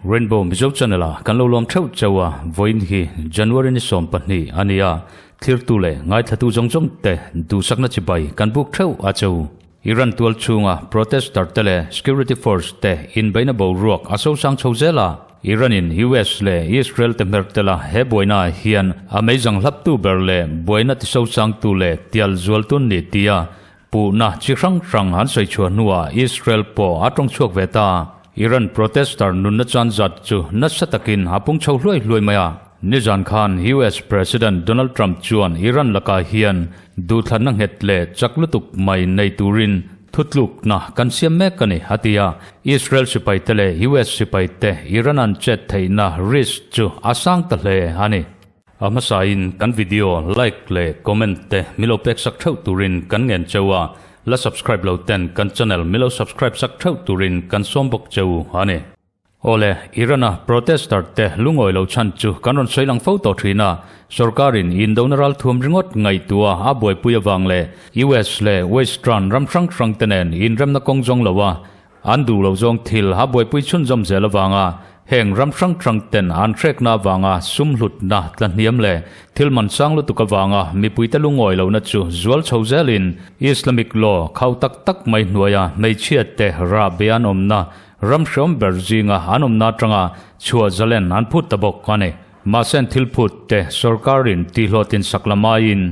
Rainbow Mizo Channel a kan lo lawm theuh cheu a, vawiin hi January ni 12 a ni a, thlirtu leh ngaithlatu zawng zawng te duhsakna chibai kan buk theuh a cheu. Iran tual chhunga protester te leh security force te inbeihna boruak a sosang chho zel a, Iran in US leh Israel te hmer tela he buaina ah hian a meizang hlaptu ber leh buaina tisosangtu leh tial zualtu an ni tia Puhna chi hrang hrang an sawi chhuah hnuah Israel pawh a tawng chhuak ve ta. Iran protester nunna chan zat chu nasa takin a pung chho hluai hluai mai a. Nizan khan US President Donald Trump chuan Iran lakah hian duhthlanna nghet leh chak lutuk mai nei turin thutlukna kan siam mek a ni, a ti a. Israel sipaite leh US sipaite Iran an chet theihna risk chu a sang ta hle a ni. A hmasain kan video like leh comment te milo pek sak theuh turin kan ngen cheu a, la subscribe lo ten kan channel milo subscribe sak theuh turin kan sawm bawk cheu a ni. Awle, Iran-a protester te lungawi lo chhan chu kan rawn sawi lang fo tawh thin a, sorkarin indona ral thuam ringawt ngaihtuah a buaipui avang leh US leh Western ram hrang hrang te nen inremna kawng zawng lo a An duh lo zawng thil a buaipui chhunzawm zel avanga heng ram hrang hrang ten an hrekna avanga sum hlutna tla hniam leh thil man sang lutuk avanga mipuite lungawi lohna chu zual chho zelin Islamic law khau tak tak mai hnuaia hmeichhia te rah be an awmna ram hreawm ber zinga an awmna atanga chhuah zalen an phut ta bawk a ni. Mahse an thil phut te sorkarin tihhlawhtlin sak lam aiin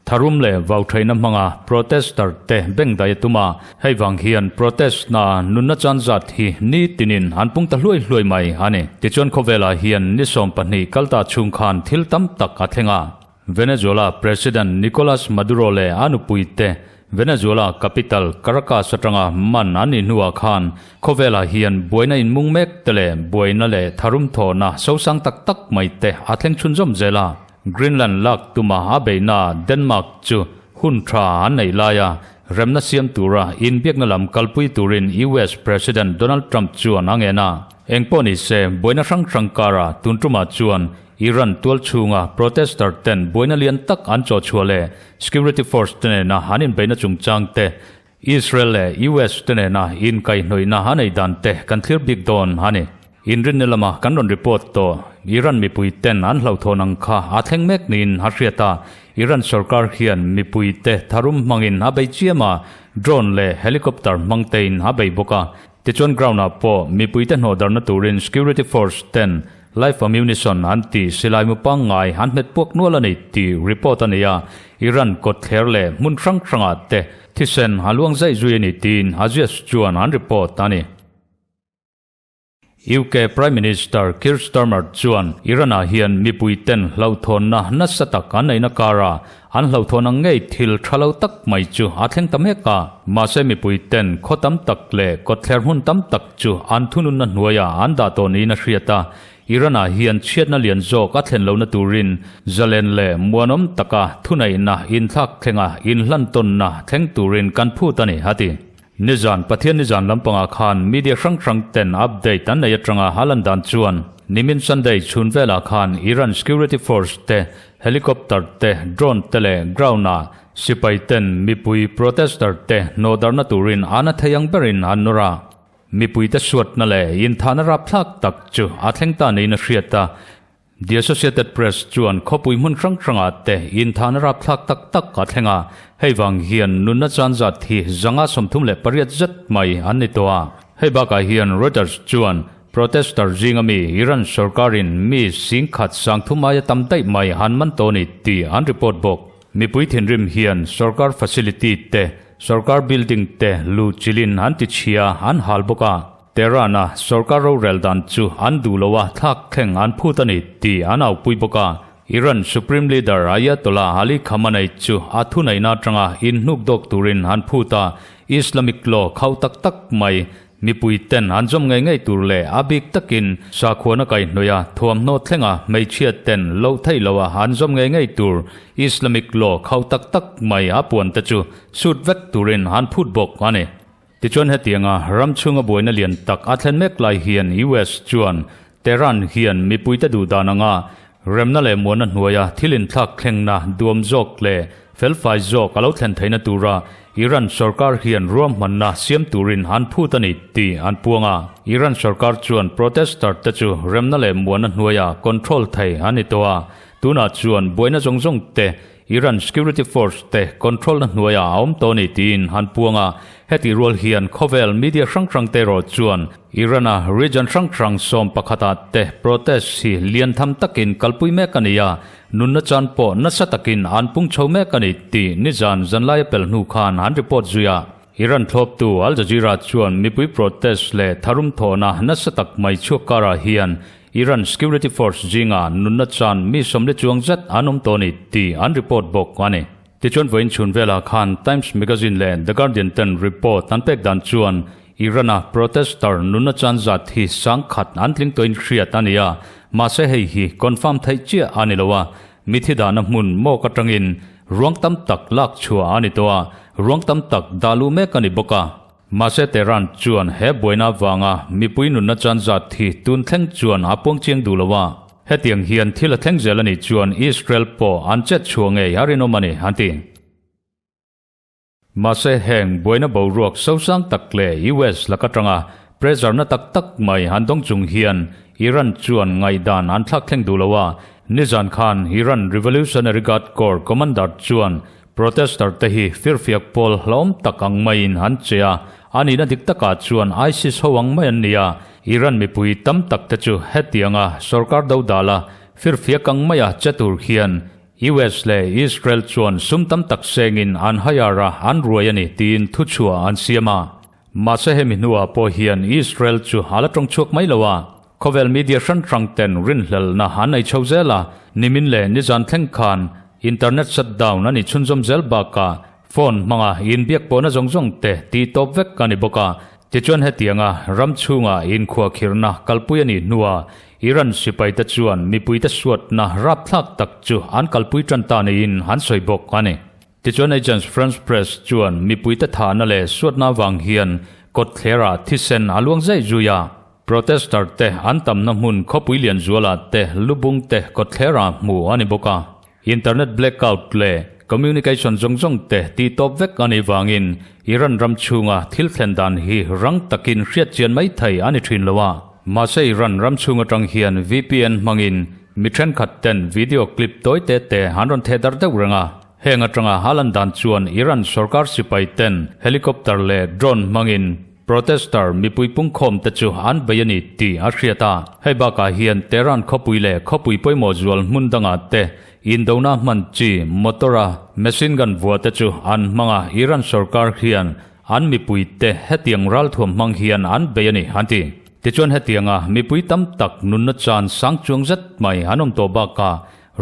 Tharum leh vau theihna hmanga protester te bengdai a tum a, hei vang hian protest na nunna chan zat hi ni tinin an pung ta hluai hluai mai a ni. Tichuan khawvelah hian ni 12 kal ta chhung khan thil tam tak a thleng a. Venezuela President Nicolas Maduro leh a nupui te Venezuela capital Caracas atanga man an nih hnuah khan khawvelah hian buaina inmung mek te leh buaina leh tharum thawhna sosang tak tak mai te a thleng chhunzawm zel a. Greenland lak tuma a beihna Denmark chu hun tha an neih laia remna siam tura inbiakna lam kalpui turin US President Donald Trump chuan a ngen a. Engpawh ni se, buaina hrang hrang kara tun tumah chuan Iran tual chhunga protester ten buaina lian tak an chawh chhuah leh security force te nena an inbeihna chungchang te, Israel leh US te nena inkaihhnawihna a nei dan te kan thlir bik dawn a ni. Inrinni lama kan rawn report tawh, Iran mipui ten an hlauhthawn ang kha a thleng mek niin a hriat a, Iran sorkar hian mipui te tharum hmangin a bei chiam a, drone leh helicopter hmang tein a bei bawk a. Tichuan ground ah pawh mipui te hnawhdarna turin security force ten Live ammunition an tih silai mu pangngai an hmet puak nual a ni tih report a nei a, Iran kawtthler leh hmun hrang hrangah te thisen a luang zaih zui a ni tiin Azias chuan an report a ni. UK Prime Minister Keir Starmer chuan Iran-ah hian mipui ten hlauhthawnna nasa tak an neihna kara an hlauhthawn ang ngei thil tha lo tak mai chu a thleng ta mek a, mahse mipui ten khaw tam tak leh kawtthler hmun tam tak chu an thununna hnuaiah an dah tawh niin a hriat a, Iran-ah hian chhiatna lian zawk a thlen lohna turin zalen leh muanawm taka thuneihna inthlak thlenga inhlantawnna thleng turin kan phut a ni, a ti. Nizan, Pathian nizan lampangah khan media hrang hrang ten update an nei atanga a lan dan chuan nimin Sunday chhun velah khan Iran security force te helicopter te, drone te leh ground-ah sipai ten mipui protester te hnawhdarhna turin a na thei ang berin an nawr a. Mipuite suatna leh inthahna rapthlak tak chu a thleng ta niin a hriat a. The Associated Press chuan khawpui hmun hrang hrangah te inthahna rapthlak tak tak a thleng a, hei vang hian nunna chan zat hi 138 zet mai an ni tawh a. Hei bakah hian Reuters chuan protester zinga mi Iran sorkarin mi 10,000 30 aia tam daih mai an man tawh a ni tih an report bawk. Mipui thinrim hian sorkar facility te, sorkar building te luh chilhin an ti chhia an hal bawk a. Tehran-a sorkar rorel dan chu an duh lo a, thlak thleng an phut a ni tih an aupui bawk a. Iran Supreme Leader Ayatollah Ali Khamenei chu a thuneihna atanga inhnuk dawk turin an phut a, Islamic law khauh tak tak mai Mipui ten an zawm ngei ngei tur leh a bik takin sakhuana kaihhnawih a thuamhnaw thlenga hmeichhia ten loh theih loh a an zawm ngei ngei tur Islamic law khauh tak tak mai a puan te chu sut vek turin an phut bawk a ni. Tichuan hetianga ram chhunga buaina lian tak a thlen mek lai hian US chuan Tehran hian mipuite duh dan anga Remna leh muanna hnuaia thil inthlak thlengna duam zawk leh felfai zawk a lo thlen theihna tura Iran sorkar hian ruahmanna siam turin an phut a ni tih an puang a. Iran sorkar chuan protester te chu remna leh muanna hnuaia control thei an ni tawh a, tunah chuan buaina zawng zawng te Iran security force te control na hnuaiah a awm tawh a ni tiin an puang a, heti rual hian khawvel media hrang hrang te erawh chuan Iran-a region hrang hrang 11 ah te protest hi lian tham takin kalpui mek a ni a, nunna chan pawh nasa takin an pung chho mek a ni tih nizan zanlaia pel hnu khan an report zui a. Iran thlawptu Al Jazeera chuan mipui protest leh tharum thawhna nasa tak mai chhuak karah hian Iran security force zinga nunna chan mi 40 chuang zet an awm tawh a ni tih an report bawk a ni. Tichuan vawiin chhun velah khan Times Magazine leh The Guardian ten report an pek dan chuan Iran-a protester nunna chan zat hi 10,000 an tling tawhin hriat a ni a, mahse hei hi confirm theih chiah a ni lo a, Mithi dahna hmun mawk atangin ruang tam tak lak chhuah a ni tawh a, ruang tam tak dah luh mek a ni bawk a. Mahse Tehran chuan he buaina avanga mipui nunna chan zat hi tun thleng chuan a puang chiang duh lo a. Hetiang hian thil a thleng zel a nih chuan Israel pawh an chet chhuah ngei a rinawm a ni, an ti. Mahse heng buaina boruak sosang tak leh US lak atanga pressure na tak tak mai an dawng chung hian Iran chuan ngaihdan an thlak thleng duh lo a, nizan khan Iran Revolutionary Guard Corps commander chuan protester te hi firfiak pawl hlauhawm tak ang maiin an che a, a nihna dik takah chuan ISIS ho ang mai an ni a, Iran mipui tam tak te chu hetianga sorkar dodala firfiak ang maia che tur hian US leh Israel chuan sum tam tak sengin an hire a, an ruai a ni tiin thuchhuah an siam a. Mahse hemi hnuah pawh hian Israel chu a la tawng chhuak mai lo a. Khawvel media hrang hrang ten rinhlelhna an nei chho zel a, nimin leh nizan thleng khan internet shutdown a ni chhunzawm zel bakah phone hmanga inbiak pawhna zawng zawng te tih tawp vek a ni bawk a. Tichuan hetianga ram chhunga inkhuahkhirhna kalpui a nih hnuah Iran sipaite chuan mipuite suatna rapthlak tak chu an kalpui tan ta niin an sawi bawk a ni. Tichuan Agence France Presse chuan mipuite thahna leh suatna avang hian kawtthlerah thisen a luang zai zui a. Protester te an tamna hmun khawpui lian zualah te lubung te kawtthlerah hmuh a ni bawk a. Internet blackout leh communication zawng zawng te tih tawp vek a nih vangin Iran ram chhunga thil thlen dan hi rang takin hriat chian mai thei a ni thin lo a. Mahse Iran ram chhung atang hian VPN hmangin mi thenkhat ten video clip tawi te te an rawn theh darh deuh reng a. Heng atanga a lan dan chuan Iran sorkar sipai ten helicopter leh drone hmangin Protester mipui pungkhawm te chu an bei a ni tih a hriat a. Hei bakah hian Tehran khawpui leh khawpui pawimawh zual hmun dangah te indona hman chi motor a machine gun vuah te chu an hmang a, Iran sorkar hian an mipui te hetiang ralthuam hmang hian an bei a ni an ti. Tichuan hetianga mipui tam tak nunna chan sang chuang zet mai an awm tawh bakah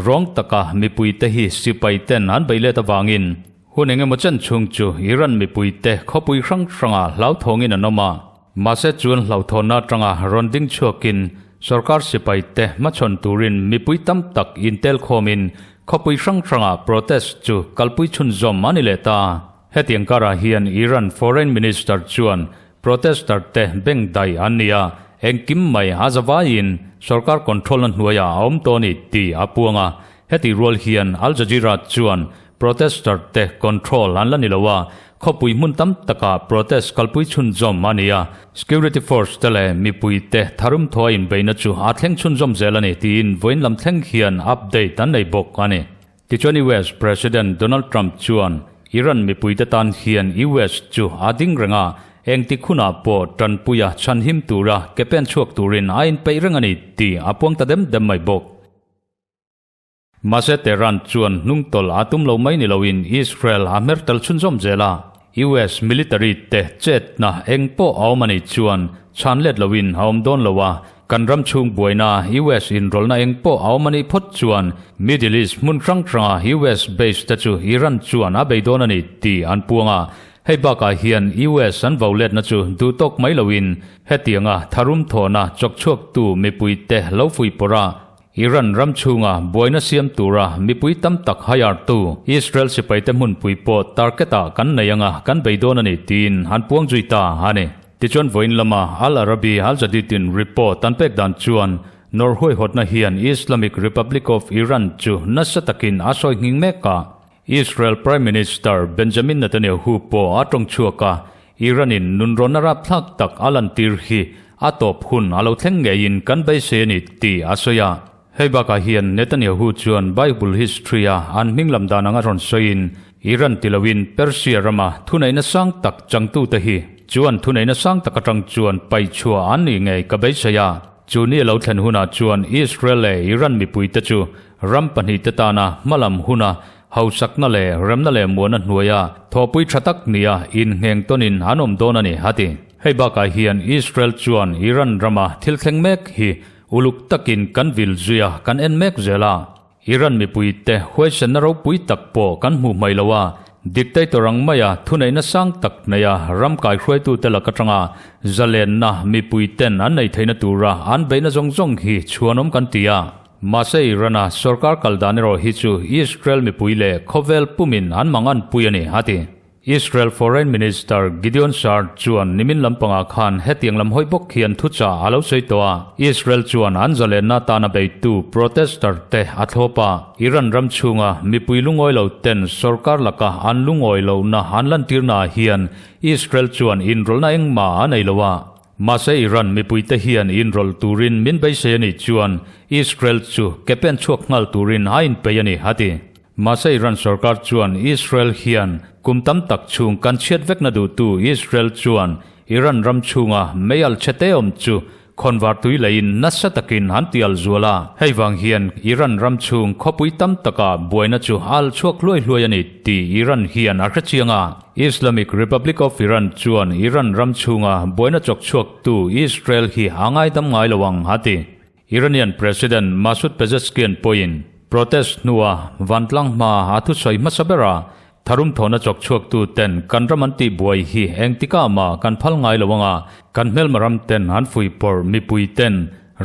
rawng taka mipui te hi sipai ten an bei let avangin Hun engemaw chen chhung chu Iran mipuite khawpui hrang hranga hlauthawngin an awm a, mahse chuan hlauhthawnna atanga rawn ding chhuakin sorkar sipaite hmachhawn turin mipui tam tak intel khawmin khawpui hrang hranga protest chu kalpui chhunzawm a ni leh ta. Hetiang karah hian Iran Foreign Minister chuan protester te beng dai an ni a, engkim mai a zavaiin sorkar control na hnuaiah a awm tawh a ni tih a puang a, heti rual hian Al Jazeera chuan Protester te control an la ni lo a, khawpui hmun tam takah protest kalpui chhunzawm a ni a, security force te leh mipui te tharum thaw a inbeihna chu a thleng chhunzawm zel a ni tiin vawiin lam thleng hian update an nei bawk a ni. Tichuan US President Donald Trump chuan Iran mipuite tan hian US chu a ding reng a, engtik hunah pawh tanpuia chhanhim tura ke pen chhuak turin a inpeih reng a ni tih a puang ta dem dem mai bawk. Mahse Tehran chuan hnungtawlh a tum lo mai ni loin Israel a hmer tel chhunzawm zel a, US military te chetna eng pawh a awm a nih chuan chhan let loin a awm dawn lo a, kan ram chhung buaina US inrawlhna eng pawh a awm a nih phawt chuan Middle East hmun hrang hranga US base te chu Iran chuan a bei dawn a ni tih an puang a, hei bakah hian US an vo letna chu duh tawk mai loin hetianga tharum thawhna chawkchhuaktu mipuite lo fuihpawrh a, Iran ram chhunga buaina siam tura mipui tam tak haiartu Israel sipaite hmunpui pawh target-ah kan nei anga kan bei dawn a ni tiin an puang zui ta a ni. Tichuan vawiin lama Al Arabi Al Jadid-in report an pek dan chuan Nawr huaihawtna hian Islamic Republic of Iran chu nasa takin a sawi nghing mek a. Israel Prime Minister Benjamin Netanyahu pawh a tawng chhuak a, Iran-in nunrawnna rapthlak tak a lantir hi a tawp hun a lo thleng ngeiin kan beisei a ni tih a sawi a. Hei bakah hian Netanyahu chuan Bible history-a an hming lam dan anga rawn sawiin Iran ti loin Persia rama thuneihna sang tak changtute hi chuan thuneihna sang tak atang chuan paihchhuah an nih ngei ka beisei a. Chu ni a lo thlen hunah chuan Israel leh Iran mipuite chu ram pahnihte tana hmalam huna hausakna leh remna leh muana hnuaia thawhpui tha tak nia inngheng tawnin an awm dawn a ni, a ti. Hei bakah hian Israel chuan Iran rama thil thleng mek hi uluk takin kan vil zui a, kan en mek zel a. Iran mipuite huaisenna ropui tak pawh kan hmuh hmaih lo a, dictator ang maia thuneihna sang tak neia ram kaihruaitute lak atanga zalenna mipuiten an nei theihna tura an beihna zawng zawng hi chhuanawm kan ti a. Mahse Iran-a sorkar kal dan erawh hi chu Israel mipui leh khawvel pumin an manganpui a ni, a ti. Israel Foreign Minister Gideon Saar chuan nimin lampangah khan hetiang lam hawi bawk hian thuchah a lo sawi tawh a. Israel chuan an zalenna atana beitu protester te a thlawp a. Iran ram chhunga mipui lungawi lo ten sorkar laka an lungawi lohna an lantirnaah hian Israel chuan inrawlhna engmah a nei lo a. Mahse Iran mipuite hian inrawlh turin min beisei a nih chuan Israel chu ke pen chhuak nghal turin a inpeih a ni, a ti. Mahse Iran sorkar chuan Israel hian kum tam tak chhung kan chhiat vekna duhtu Israel chuan Iran ram chhunga meial chhe te awm chu khawnvar tui leiin nasa takin an ti al zual a. Hei vang hian Iran ram chhung khawpui tam takah buaina chu a al chhuak hluai hluai a ni tih Iran hian a hrechiang a. Islamic Republic of Iran chuan Iran ram chhunga buaina chawk chhuaktu Israel hi a ngaidam ngai lo ang a ti. Iranian President Masoud Pezeshkian pawhin protest hnua vantlang hma a thusawi hmasa bera tharum thawhna chawk chhuaktu ten kan ram an tih buai hi engtikah mah kan phal ngai lo anga kan hmelma ram ten an fuihpawrh mipui ten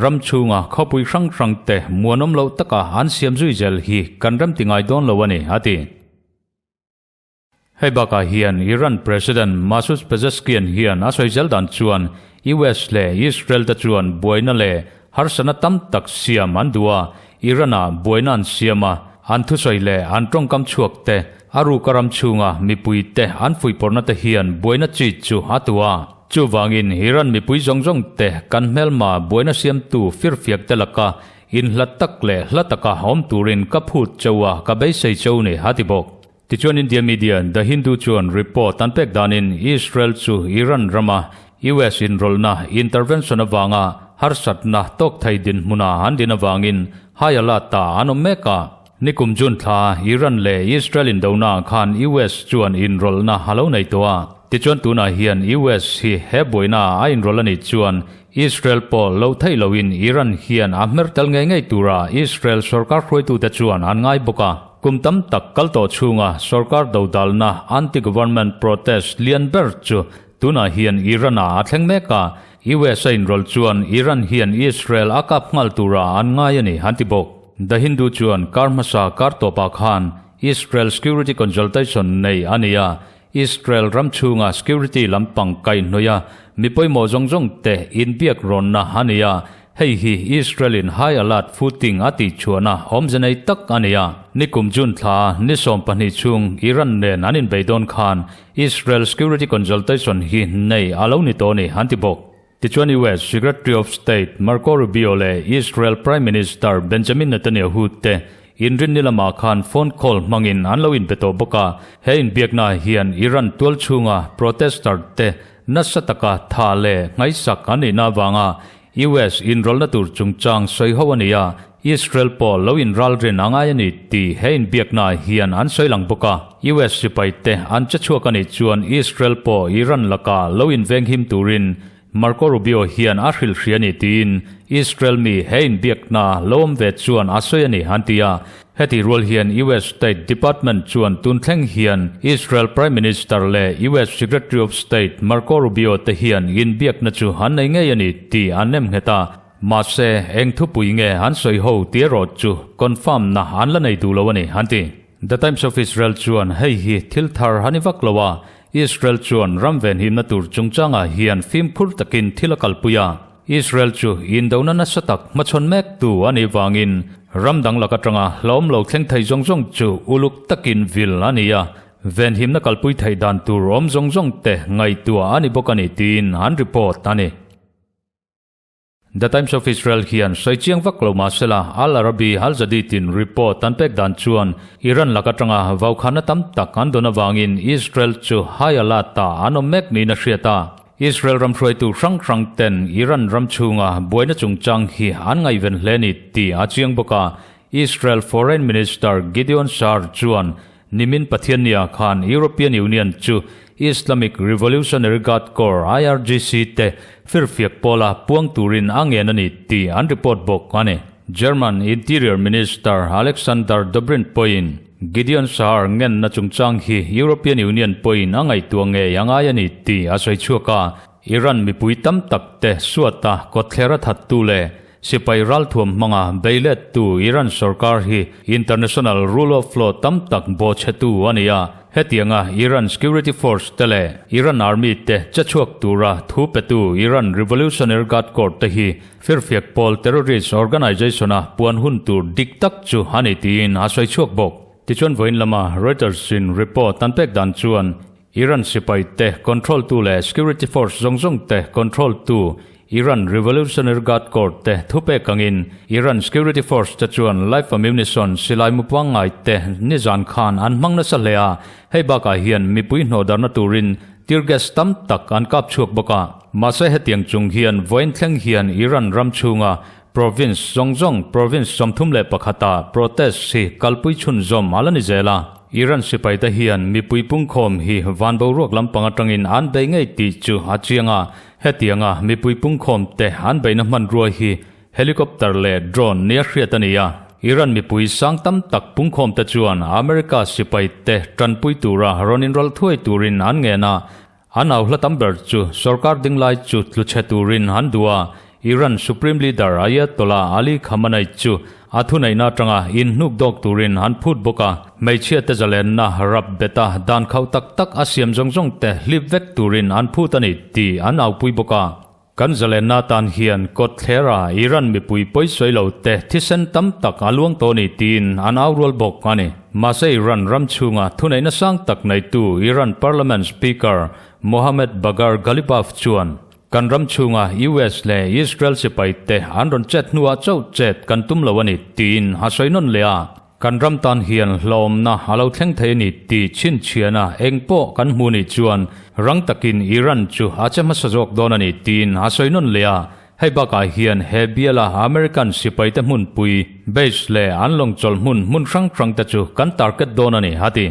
ram chhunga khawpui hrang hrang te muanawm loh taka an siam zui zel hi kan rem ti ngai dawn lo a ni, a ti. Hei bakah hian Iran President Masoud Pezeshkian hian a sawi zel dan chuan US leh Israel te chuan buaina leh harsatna tam tak siam an duh a, Iran-ah buaina an siam a, an thusawi leh an tawngkam chhuak te, a ruka ram chhunga mipui te an fuihpawrhna te hian buaina chi chu a tu a. Chuvangin Iran mipui zawng zawng te kan hmelma buaina siamtu firfiak te laka inhlat tak leh hla taka awm turin ka phut cheu a, ka beisei cheu ni, a ti bawk. Tichuan India media The Hindu chuan report an pek danin Israel chu Iran rama US inrawlhna intervention avanga harsatna tawk thei dinhmuna an din avangin high alert ah an awm mek a. Nikum June thla Iran leh Israel indona khan US chuan inrawlhna a lo nei tawh a. Tichuan tunah hian US hi he buaina a inrawlh a nih chuan Israel pawh lo theih loin Iran hian a hmer tel ngei ngei tura Israel sorkar hruaitute chuan an ngai bawk a. Kum tam tak kal tawh chhunga sorkar dodalna anti-government protest lian ber chu tunah hian Iran-ah a thleng mek a, US a inrawlh chuan Iran hian Israel a kap nghal tura an ngai a ni, an ti bawk. The Hindu chuan kar hmasa kar tawpah khan Israel Security Consultation nei a ni a, Israel ram chhunga security lampang kaihhnawih a mi pawimawh zawng zawng te inbiak rawnna a ni a, hei hi Israel in high alert footing a tihchhuahna awmze nei tak a ni a. Nikum June thla ni 12 chhung Iran nen an inbei dawn khan Israel security consultation hi nei a lo ni tawh a ni an ti bawk. Tichuan US Secretary of State Marco Rubio leh Israel Prime Minister Benjamin Netanyahu te inrinni lamah khan phone call hmangin an lo inbe tawh bawk a. He inbiaknaah hian Iran tual chhunga protester te nasa taka tha leh nghaisak an nihna avanga US inrawlhna tur chungchang sawi ho a ni a, Israel pawh lo inralrin a ngai a ni tih he inbiaknaah hian an sawi lang bawk a. US sipai te an che chhuak a nih chuan Israel pawh Iran lakah lo invenghim turin Marco Rubio hian a hrilh hria a ni tiin Israel mi he inbiakna lo awm ve chuan a sawi a ni an ti a. Heti rual hian US State Department chuan tun thleng hian Israel Prime Minister leh US Secretary of State Marco Rubio te hian inbiakna chu an nei ngei a ni tih an nem nghet a. Mahse, eng thupui nge an sawi ho tih erawh chu confirm na an la nei duh lo a ni, an ti. The Times of Israel chuan hei hi thil thar a ni vak lo a, Israel chuan ram venhimna tur chungchangah hian fimkhur takin thil a kalpui a. Israel chu indona nasa tak hmachhawn mek tu a nih vangin ram dang lak atanga hlauhawm lo thleng thei zawng zawng chu uluk takin vil a ni a, venhimna kalpui theih dan tur awm zawng zawng te ngaihtuah a ni bawk a ni tiin an report a ni. The Times of Israel hian sawi chiang vak lo mah sela, Al Arabi Al Jadid-in report an pek dan chuan Iran lak atanga vaukhana tam tak an dawn avangin Israel chu high alert ah an awm mek niin a hriat a. Israel ram hruaitu hrang hrang ten Iran ram chhunga buaina chungchang hi an ngaihven hle ni tih a chiang bawk a. Israel Foreign Minister Gideon Saar chuan Nimin Pathiannia khan European Union chu Islamic Revolutionary Guard Corps, IRGC, te firfiak pawla puang turin a ngen a ni tih an report bawk a ni. German Interior Minister Alexander Dobrindt pawhin Gideon Saar ngenna chungchang hi European Union pawhin a ngaihtuah ngei a ngai a ni tih a sawi chhuak a, Iran mipui tam tak te suata kawtthlera thattu leh Sipai ralthuam hmanga beilettu Iran sorkar hi international rule of law tam tak bawhchhetu a ni a. Hetianga Iran security force te leh Iran army te che chhuak tura thu petu Iran Revolutionary Guard Corps te hi firfiak pawl terrorist organization-a puan hun tur dik tak chu a ni tiin a sawi chhuak bawk. Tichuan vawiin lama Reuters-in report an pek dan chuan Iran sipai te control tu leh security force zawng zawng te control tu Iran Revolutionary Guard Corps te thupek angin Iran security force te chuan live ammunition silai mu pangngai te nizan khan an hmang nasa hle a, hei bakah hian mipui hnawhdarna turin tear gas tam tak an kap chhuak bawk a. Mahse hetiang chung hian vawiin thleng hian Iran ram chhunga province zawng zawng province 31 ah protest hi kalpui chhunzawm a la ni zel a. Iran sipaite hian mipui pungkhawm hi van boruak lampang atangin an bei ngei tih chu a chiang a, hetianga mipui pungkhawm te an beihna hmanrua hi helicopter leh drone nia hriat a ni a. Iran mipui sang tam tak pungkhawm te chuan America sipaite tanpui tura rawn inrawlh thuai turin an ngen a, An au hla tam ber chu sorkar dinglai chu tlu chhe turin an duh a, Iran Supreme Leader Ayatollah Ali Khamenei chu a thuneihna atanga inhnuk dawk turin an phut bawk a, hmeichhia te zalenna rap beta dan khauh tak tak a siam zawng zawng te hlip vek turin an phut a ni tih an aupui bawk a. Kan zalenna atan hian kawtthlera Iran mipui pawisawi lo te thisen tam tak a luang tawh ni tiin an au rual bawk a ni. Mahse Iran ram chhunga thuneihna sang tak neitu Iran Parliament Speaker Mohammad Bagher Ghalibaf chuan kan ram chhunga US leh Israel sipai te an rawn chet hnuah chauh chet kan tum lo a ni tiin a sawi nawn leh a. Kan ram tan hian hlawmna a lo thleng thei a ni tih chhinchhiahna eng pawh kan hmu nih chuan rang takin Iran chu a che hmasa zawk dawn a ni tiin a sawi nawn leh a. Hei bakah hian he biala American sipaite hmunpui, base, leh an lawngchawlh hmun hmun hrang hrangte chu kan target dawn a ni, a ti.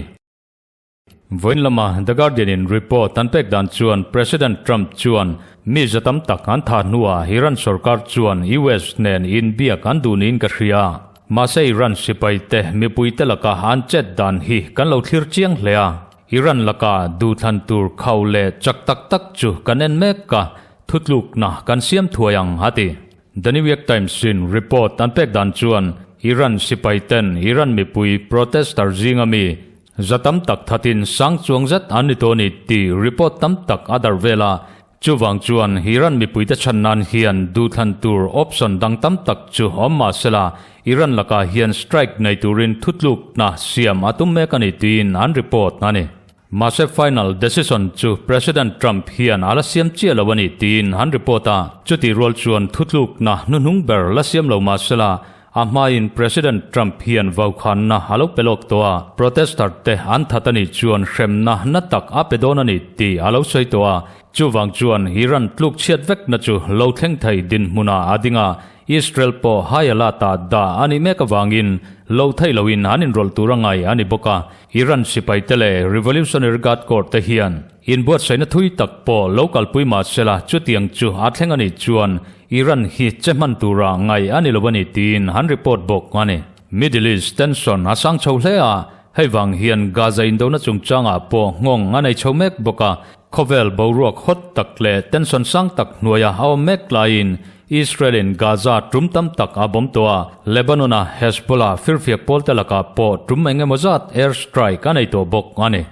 Vawiin lama The Guardian-in report an pek dan chuan President Trump chuan mi za tam tak an thah hnuah Iran sorkar chuan US nen inbiak an duh niin ka hria. Mahse Iran sipaite mipuite laka an chet dan hi kan lo thlir chiang hle a. Iran laka duhthlan tur khau leh chak tak tak chu kan en mek a, thutlukna kan siam thuai ang, a ti. The New York Times-in report an pek dan chuan Iran sipaiten Iran mipui protester zinga mi Za tam tak thatin sang chuang zet an ni tawh a ni tih report tam tak a darh vel a. Chuvang chuan Iran mipuite chhan nan hian duhthlan tur option dang tam tak chu awm mah sela, Iran lakah hian strike nei turin thutlukna siam a tum mek a ni tiin an report a ni. Mahse final decision chu President Trump hian a la siam chiah lo a ni tiin an report a. Chutih rual chuan thutlukna hnuhnung ber la siam lo mah sela, A hmain President Trump hian vaukhanna a lo pe lawk tawh a, protester te an that a nih chuan hremna na tak a pe dawn a ni tih a lo sawi tawh a. Chuvang chuan Iran tluk chhiat vekna chu lo thleng thei dinhmunah a ding a, Israel pawh high alert ah dah a nih mek avangin lo theih loin an inrawlh tur a ngai a ni bawk a. Iran sipaite leh Revolutionary Guard Corps te hian inbuatsaihna thui tak pawh lo kalpui mah sela chutiang chu a thleng a nih chuan Iran hi che hman tura ngai a ni lo a ni tiin an report bawk a ni. Middle East tension a sang chho hle a, hei vang hian Gaza indona chungchangah pawh nghawng a nei chho mek bawk a, khawvel boruak hot tak leh tension sang tak hnuaia a awm mek laiin Israel-in Gaza tum tam tak a bawm tawh a, Lebanon-a Hezbollah firfiak pawlte lakah pawh tum eng emaw zat air strike a nei tawh bawk a ni.